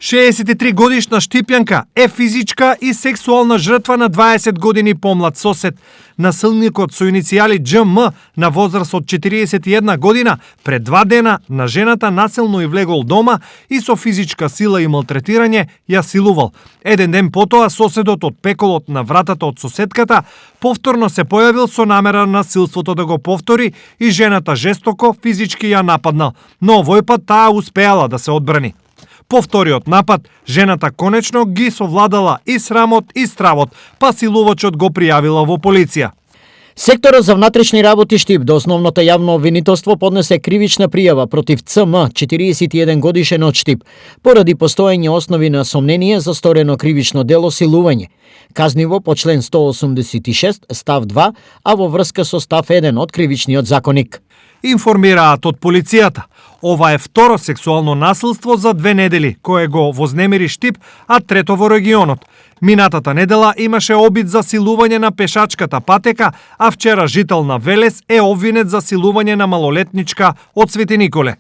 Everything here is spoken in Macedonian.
63 годишна Штипјанка е физичка и сексуална жртва на 20 години помлад сосед. Насилникот со иницијали ДЖМ на возраст од 41 година пред 2 дена на жената насилно и влегол дома и со физичка сила и малтретирање ја силувал. Еден ден потоа соседот од пеколот на вратата од соседката повторно се појавил со намера насилството да го повтори и жената жестоко физички ја нападнал, но овој пат таа успеала да се одбрани. По вториот напад, жената конечно ги совладала и срамот и стравот, па силувачот го пријавила во полиција. Секторот за внатрешни работи Штип до основното јавно обвинителство поднесе кривична пријава против ЦМ, 41 годишен од Штип, поради постоење основи на сомнение за сторено кривично дело силување, казниво по член 186 став 2, а во врска со став 1 од кривичниот законник. Информираат од полицијата. Ова е второ сексуално насилство за 2 недели, кое го вознемири Штип, а трето во регионот. Минатата недела имаше обид за силување на пешачката патека, а вчера жител на Велес е обвинет за силување на малолетничка од Свети Николе.